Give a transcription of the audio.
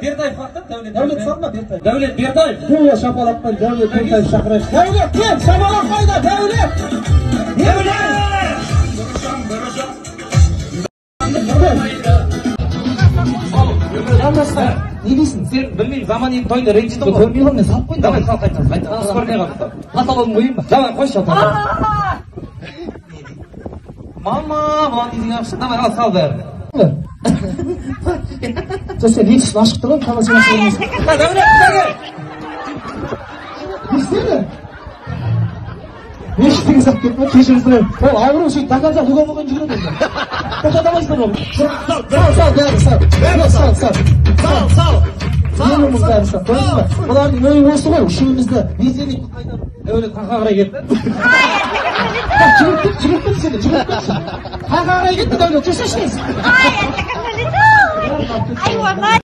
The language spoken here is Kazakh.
Бертаев қақта, Дәулет. Дәулет салма, Бертаев. Дәулет Бертаев. Бұл шапалақпен Дәулет Бертаев шақырайық. Дәулет, кел, шапалақ қайда, Дәулет? Дәулет! Жандосқа, не дейсің? Сен білмеймін, заман елінің тойында ренжідің ғой. Көрмей қалдым, мен салып қойдым. Давай, сал қайтадан, қайтадан. Қыз көрмей қалыпты. Каталогын қояйын ба? Давай, қойшы каталогын. Мама, мынау не деген ақша? Давай, ал, сал бәрін. Жоқ, сен лифт ашық тұр ғой, қағаз сен ашық емес. Дәулет, дәулет! Не істеді? Мешіттің салып кетті ма? Кешірім сұраймын. Ол ауру, сөйтіп до конца луга-лугамен жүгіреді енді. Тоқтата алмайсыңдар оны. Сал, сал, бәрін сал. Сал, сал. Сал, сал! Елу мың, бәрін сал. Көрдіңіз ба? Бұлардың ойы осы ғой, үшеумізді бездемей. Дәулет қақа қарай кетті. Жүгіріп кетті, жүгіріп кетті сені, жүгіріп кетті. Қақа қарай кетті Дәулет, жүрсеші. Айуан.